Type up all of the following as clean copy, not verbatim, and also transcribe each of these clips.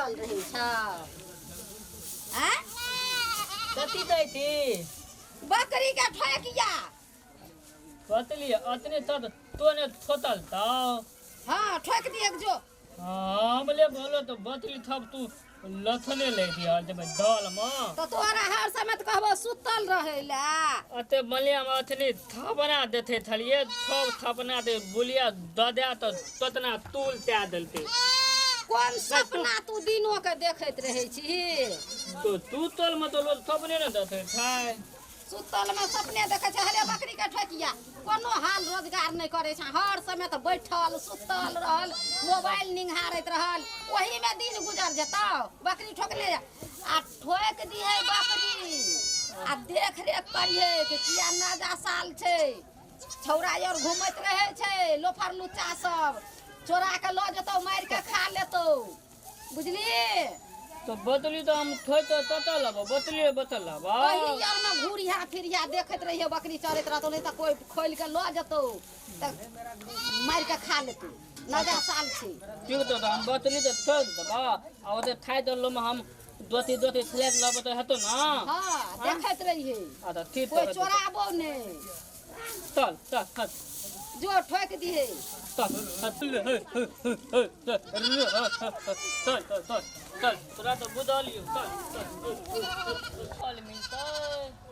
सुतल रहै छ आँय? कथी दै थी बकरी के ठोकिया बतली अतने तब तो ने थोतल तो हाँ ठोक दिए जो हमले बोलो तो बतली थब तू लथले ले दिया जब दल में तो तोरा हर समय तो कहबो सुतल रहै ला अते मलिया में अथनी थपना देथे थलिए थप थपना दे बुलिया द दे तो ततना तूल त्या देलते कोन सपना तू दिनो के देखैत रहै छी तो तू तोल में तो लोग थपने न देथे खाए सुतल में सपने देखै छै हले बकरी के ठोकिया कोनो हाल रोजगार नहि करै छै हर समय तऽ बैठल सुतल रहल मोबाइल निंघारैत रहल ओहीमे दिन गुजर जेतौ बकरी ठोकले आ ठोकि दिहे बकरी आ देख रेख करिहे कि किया नजा साल छै छौड़ा आर घुमैत रहै छै लोफर लुच्चा सब चोरा के लऽ जेतौ मारि के खा लेतौ बुझली तो बतली तो हम थोइ तो तत लेबो बतली बतल लेबो ओही आर में घूरिया फिरिया देखैत रहिए बकरी चरैत रहतौ नहीं तऽ कोई खोलि के लऽ जेतौ तऽ मारि के खा लेतौ नजा साल छै ठीक तो हम बतली तो थोइ देबो आ ओते थाइ दलो में हम दोती दोती स्लेट लेबो तो हेतो ना हाँ देखैत रहिए आ तो ठीक कोई तो चोराबो नहीं चल चल चल जो ठोकि दिहे चल चल चल चल चल चल तोरा तो बुझलियो चल चल चल मिलतै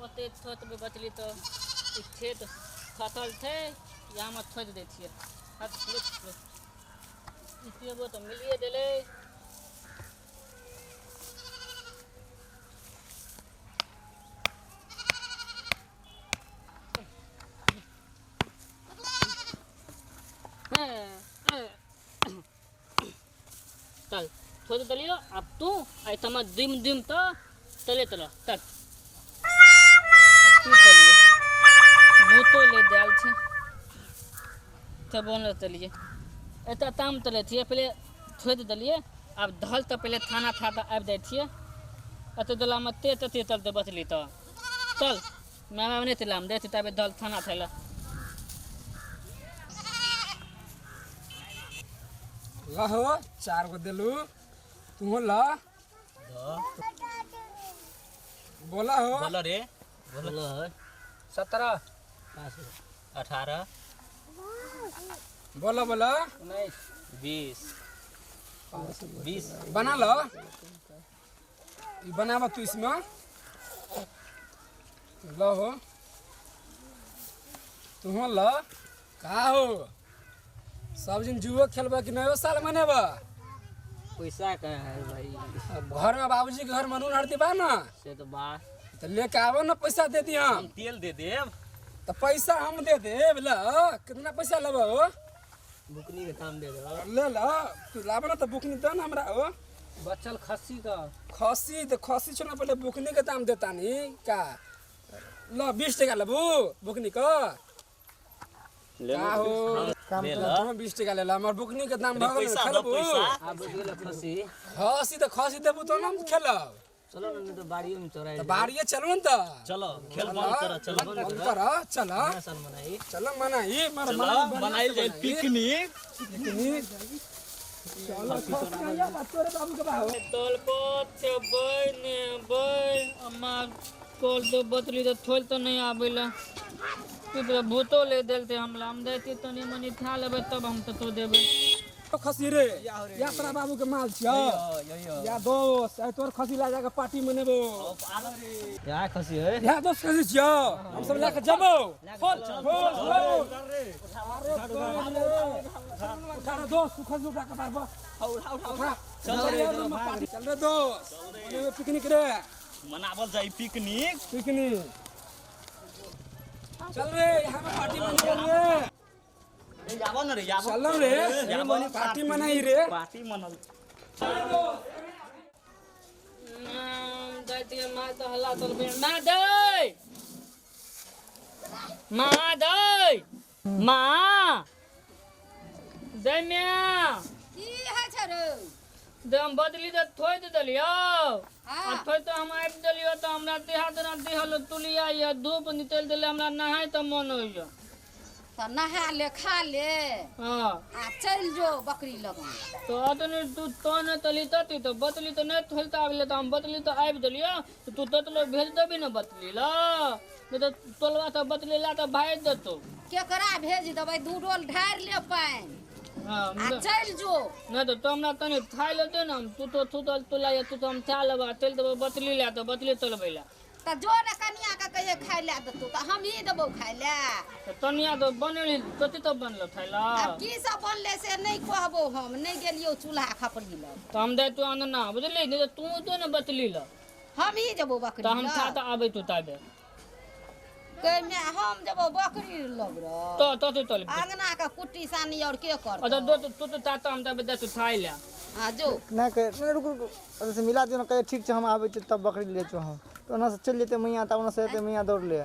ओते थोत बचली तो ई खेत खसल छै यहाँ थोति दै छियै हट रुक रुक एगो तऽ मिलिए गेलै चल थोड़े दलियो अब तू ऐसा डिम डिम तो चले चलो चल अब तू चलिए भूतो ले जाल छे तब बोल चलिए एतऽ ताम चले छियै पहिले छोड़ि देलियै आब धल तऽ पहिले थाना था तऽ आबि जाइ छियै एते दलामे ते तते चलते बचली तऽ चल माय बाप नहि चलाम जाइ छी ताबे दल थाना थैला लहो चार गो देलू तू ल बोला हो बोलो रे बोलो 17 18 बोला बोला 19 20 20 बना लो ई बनावा तू इसमें ल हो तू ल का हो सब दिन जुओ खेलबा कि नयो साल मनेबा पैसा कहाँ है भाई अब घर में बाबूजी के घर में नून हल्दी बा ना से तो बा तो लेके आवो ना पैसा दे दिया हम तेल दे देब तो पैसा हम दे देब ल कितना पैसा लेबो हो बुकनी के दाम दे दो ले ल तू लाब ना तो बुकनी दे ना हमरा हो बचल खस्सी का खसी तो खसी छोड़ा पहले बुकनी के दाम देता नी का ल 20 टका लेबू बुकनी का का हो ले ल तुम 20 टका ले ला हमर बुकनी के दाम भऽ गेल पैसा दो खेलबू पैसा आ बच गेल खस्सी खसी तो खसी देबू तो ना हम खेलब चलो ना तो बाड़ियों में चोराई तो बाड़िए चलू न तो चलो खेल बंद कर चलो बंद कर चल साल मनाई चल मनाई मर चलो मनाइल जाए पिकनिक पिकनिक चल खसी या बात तोरे बाबू के बा हो तलपत छै बै ने बै अम्मा कॉल तो बतली तो थोल तो नहीं आबेला तू तो भूतो ले देलते हमला हम देती तनी मनी खा लेबै तब हम तो तो देबै खसी रे या तोरा बाबू के माल छियो या दोस्त आइ तोर खसी ला जाके पार्टी मनेबो क्या खसी है या दोस्त खसी छियो हम सब लेके जबो खोल खोल खोल उठा रे दोस्त तू खसी उठा के मारबो उठा चल रे पार्टी चल रे दोस्त मनेबो पिकनिक रे मनावल जाए पिकनिक पिकनिक चल रे यहाँ पे पार्टी मनेबो रे रे जाबो न रे जाबो चल रे पार्टी मनाई रे पार्टी मनल दैतिए माँ तो हल्ला चल बे माँ दै माँ दै माँ दै म्या की होइ छै रौ दे हम बदली तऽ थोड़ि देलियौ आ हाँ थोड़ि तऽ हम आबि देलियौ तऽ हमरा देहा देना देहल तुलिया यऽ धूप निकलि देलै हमरा नहाय तऽ मन होइए तऽ नहा ले खा ले। हाँ। आ चलि जो बकरी लग। तो अतने तू तो न तली तती तो बतली तो नहीं थलता आबले तो हम बतली तो आबि देलियो तो तू ततलो भेज देबी न बतली ला नहीं तो तोलवा तो बतली ला तो भाज देतो। केकरा भेज देबै? दू डोल ढारि ले पानि। हाँ। आ चलि जो। नहीं तो हमरा तनी खाइ लेते न तू तो थुतल तुला या तू तो हम खा लेबा चल देबो बतली ला तो बतली तोलबै ला। तऽ जो ने कनिया के कहिए खाइ लए देतौ तऽ हम ही देबौ खाइ लए। तो तनिया तो बनली कथी तो बनलो खाइ ला? आब की सब बनलै से नहि कहबौ, हम नहि गेलियौ चूल्हा खपरी लग। तो हम दे तू आनना बुझली नहीं तो तू तो न बतली ला। हम ही जेबौ बकरी तो हम लग। खा तो आबै तू ताबे। गै माय हम जेबौ बकरी लग रे। तो तो तू तोल। अंगना के कुट्टी सानी और के करतौ? अच्छा दो तू तो ताता हम ताबे दे तू खाइ ला। हाँ जो। नहि कहे रुक रुक ओतऽ से मिला दियौ ने, कहे ठीक छै हम आबै छी तब बकरी ले चो हम। तो ओना से चलि जेतै मैया तब ओना से एतै मैया दौड़ ले।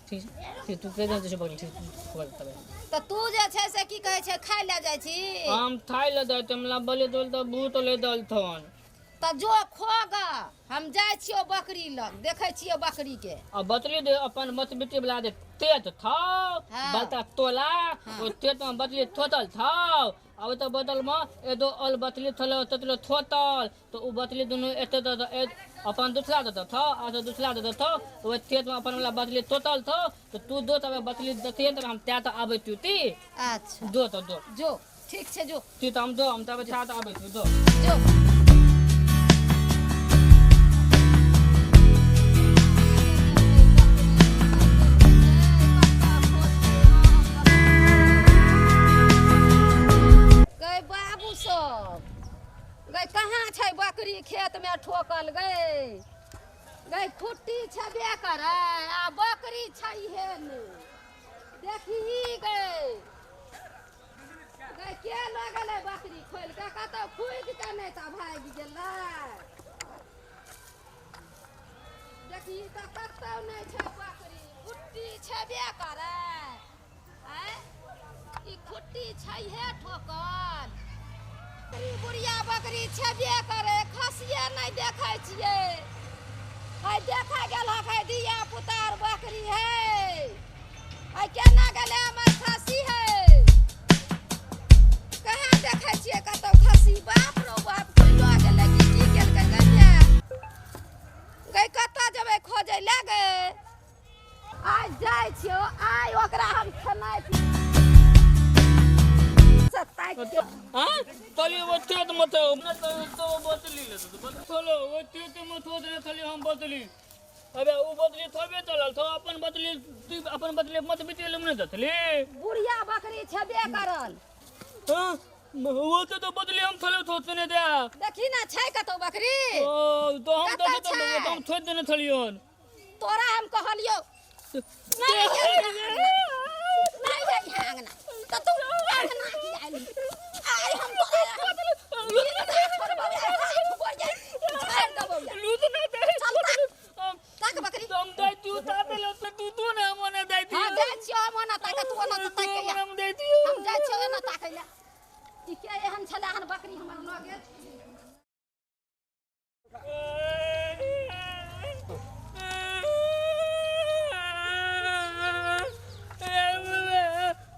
ठीक ठीक तू कहि दे बकरी ठीक बोल तबे। तऽ तू जे छै से की कहै छै खाइ लए जाइ छी? हम खाइ ले जाइ छी, हमरा बलि दोल तऽ भूत ले दलथन। तऽ जो खोग, हम जाइ छियौ बकरी लग, देखै छियौ बकरी के। आ बतली दे अपन मत बेटी वाला दे तेत थाव। हाँ। बलता तोला। हाँ। ओ तेत में बतली थोतल थाव आ ओ तो बदल में एदो अल बतली थलो ततलो थोतल तो उ बतली दुनु एते the अपन दूसरा the थाव आ तो दूसरा the थाव तो ओ तेत में अपन वाला बतली तोतल थाव तो तू दो तब बतली दतिए तब हम त्या तो आबै तू ती। अच्छा दो तो दो जो ठीक छै जो। ती तो हम दो हम तब त्या तो आबै तू दो जो। गै बाबू सब गै कहाँ छै बकरी खेत में ठोकल गै? गै खुट्टी छेबे करै आ बकरी छैहे ने। देखी गै गै के लऽ गेलै बकरी खोलि कऽ? कतौ खुदि कऽ नहि तऽ भागि गेलै। देखी तऽ कतौ नहि छै बकरी, खुट्टी छेबे करै। आँय ई खुट्टी छैहे ठोकल। बुढ़िया बकरी छेबे करे, खसिए नहि देखै छियै। है देखै गेल हक है धिया पुता आर बकरी है। है केना गेलै हमर खसी है? कहाँ देखै छियै कतौ खसी? बाप रो बाप कोइ लऽ गेलै कि की केलकै गै माय? गै कतऽ जेबै खोजै लए गै? आइ जाइ छियौ आइ ओकरा हम खेनाइ हाँ तली वो तेत मत न तो बतली ले तो चलो वो तेत मत हो रे खाली हम बतली। अबे उ बतली थोबे चलल थो अपन बतली तू अपन बतली मत बितेल ने दतली। बुढ़िया बकरी छेबे करल। हां वो तो बतली हम थोले थोते ने दे। देखी ना छै कतौ बकरी? ओ तो हम कतौ तो छै? हम थोड़ देने थलियोन। तोरा हम कहलियौ नहीं नहीं जाइहे अंगना तऽ तू अंगना की आइली? आइ हम तोरा छोड़बौ देबौ। लूट ना दे। चल ताक बकरी। हम दे तू ताते ले तू तू ने हम ने दे हाँ जाइ छियौ हम ओना ताके तू ओना ताके आ। हम दे दियो। हम जाइ छियौ एना ताकै लए। ई के एहन छलै हन बकरी हमर लऽ गेल।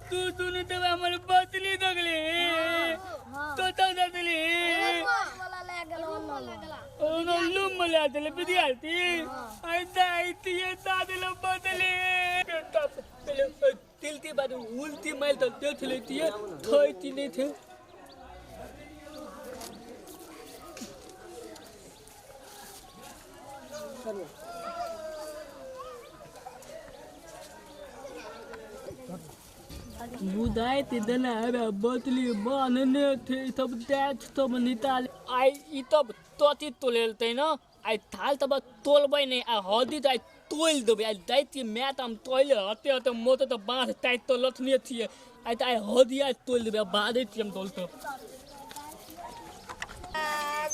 तू तू ने तब हमर बतली दगली तो तो दगली लूम मला दिले विद्यार्थी आई दाई ये दादले बदले तिलती बाद उल्टी मैल तो देख लेती है थोड़ी नहीं थे। बुदाई ते देना है बतली बांधने थे तब दैत तब निकाल आई ई तब तोती तोलेलते न आई थाल तब तोलबै नहीं आ हल्दी त आई तोल देबै आई दैत मैं त हम तोले हते हते मोत त बाँध टाइट तो लथने थिए आई त आई हल्दी आई तोल देबै बाँधै थिए हम तोलते।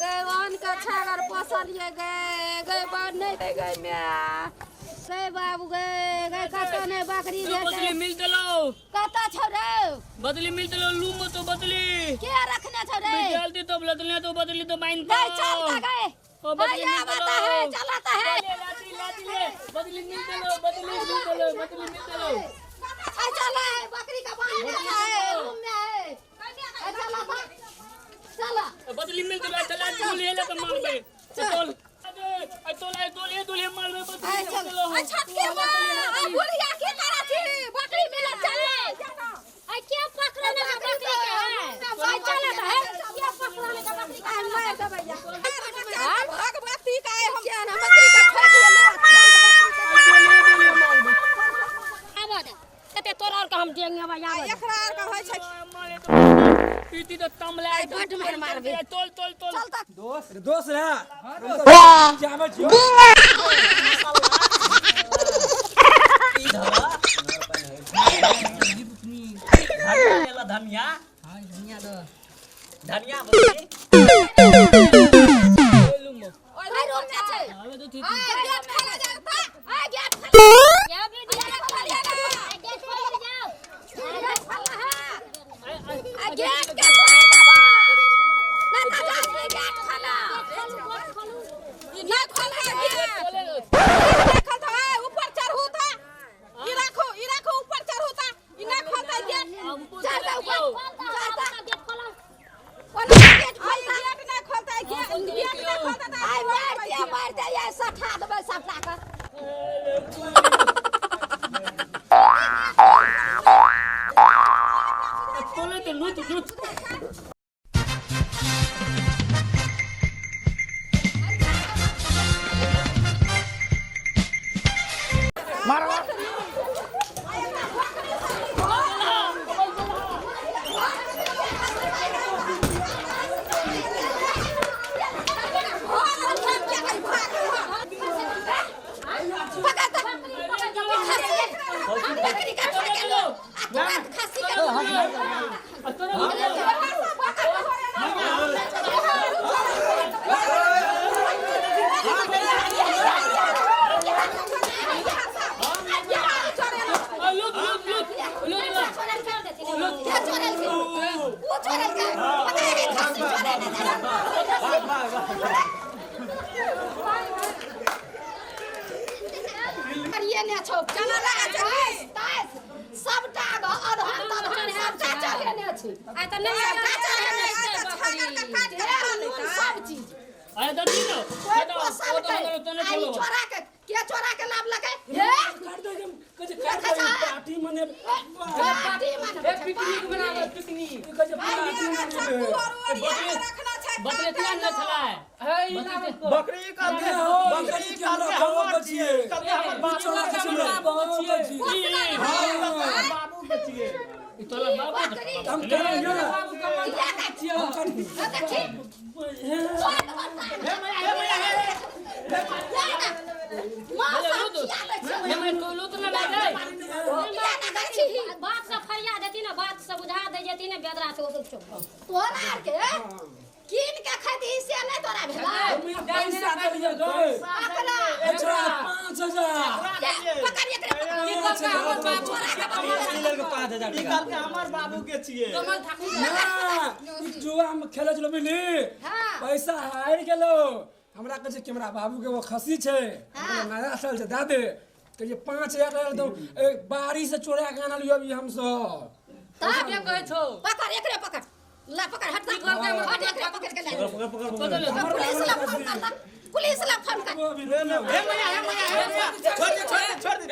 गै वन के छागर पोसलियै गै गै बड़ नहि गै माय गै बाबू गै गै कतौ नहि बकरी बदली भेटै। मिल देलौ। कतऽ छौ रे? बदली मिल देलौ लूम तो बदली के रखने छौ रे? जल्दी तो बदलने तो बदली तो माइन गै चल त गै। ओ बदली भैया मिल बता है देलौ। चलाता है। लाती लाती ले बदली मिल देलौ बदली मिल देलौ बदली मिल देलौ। कतऽ छौ आ चल बकरी का बांधने है रूम में है। आ चल चल बदली मिल तो चला दूल्हे ले तो मारबे चल अरे तो ले दूल्हे दूल्हे मारबे बदली चलो। अच्छा के मां आ बुढ़िया के करा छी बकरी मिला चल आ के पकड़ने का बकरी के है आ चल है के पकड़ने का बकरी के मार दे भैया भगवती का हम ना बकरी का ठोक ले आबो दे कते तोरा और के हम देंगे भाई आबो दे। एकरा आर का होय छै पीती तो तमला आई बड मार मारबे। तोल तोल तोल चल तक दोस्त दोस्त रे जावे छियो धनिया धनिया हां धनिया दो धनिया बदली ओइ रूम में छै आवे तो ठीक आ गेट खोला जाता आ गेट खोला या भी दिया गेट खोलिए ना गेट खोल जाओ गेट खोला है आ गेट के खोल देबा ना ना जा गेट खोला ई ना खोला गेट देखल तो है ऊपर चढ़ू था ई राखो ई राखो ऊपर चढ़ू था ई ना खोलता गेट चढ़ जा ऊपर चढ़ जा गेट खोलो कोना गेट खोलता गेट ना खोलता गेट गेट ना खोलता आई मार दे ये सठा देबै सबटा के। तोले तो लूट लूट मार मार बकरी का ठोके लो आ तुरंत खसी के लूट लूट लूट लूट के चोरल के वो चोरल के पता है खसी चोरे ने करिए ने छौ चला लगा छै तास सबटा अधहन तधहन सबटा चढ़ेने छै आ त नहीं सबटा चढ़ेने छै तेल नून सब चीज अरे दर्जी नो कोई पोसल के आ ई चोरा के के चोरा के लाभ लगे हे काट दे कहे काट दे पार्टी मने पार्टी मने पिकनिक बनावे पिकनिक कहे पार्टी मने बकरी इतना न छला है बकरी कहते हो बकरी हमरा कहते बाबू हमर के छियै कहते हमर बाबू चोरा के छियै बाबू के छियै बाबू के छियै ई तोला बाबू बकरी हम करेंगे किया का हम करेंगे देखी चोर हे मैया हे मैया हे मां सब किया दै छै हे मैं तो लूट ना जाए किया ना दै छी बात से फरिया देती ना बात से बुझा दे जेती ना बेदरा से ओ सब तोरा आर के कीन के खैती से नहीं तोरा भेला पैसा देलियै गए पकड़ा अच्छा 5000 पकड़ एकरे पकड़ चोरा के बकरी ई कहते हमर बाबू के छियै ना ई जुआ हम खेले छलो बुझली पैसा हारि गेलो हमरा कहै छै कि हमरा बाबू के वो खसी छै हमरा नया साल छै दए दे कहिए 5000 टाका दो बाड़ी से चोरा के आनल अभी हम सब तब के कहै छौ पकड़ एकरे पकड़ ला पकड़ हट जा हट एकरे पकड़ के ले पकड़ ले पुलिस ला फोन कर ला पुलिस ला फोन कर अभी रुक ना। हे मैया हे मैया हे मैया छोड़ दे छोड़ दे छोड़ दे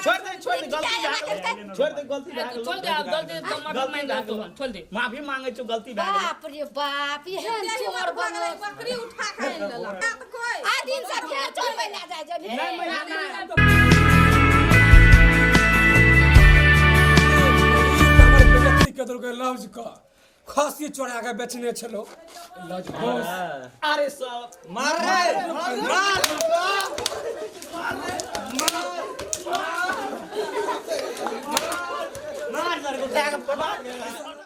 छोड़ दे छोड़ दे गलती भए गेल छोड़ दे गलती भए गेल छोड़ दे अब गलती तो माफी मांग दे तो छोड़ दे माफी मांगे छु गलती भए गेल बाप रे बाप एहन चोर बनल बकरी उठा के आनि लेलक कोई आ दिन से फेर चोरबै ले जाय जेबही नहीं मैया हमर बेइज्जती के देलकै लौज क खसी चोरा के बेचने छलो लौज घोस अरे सब मार रे मार मार मार मार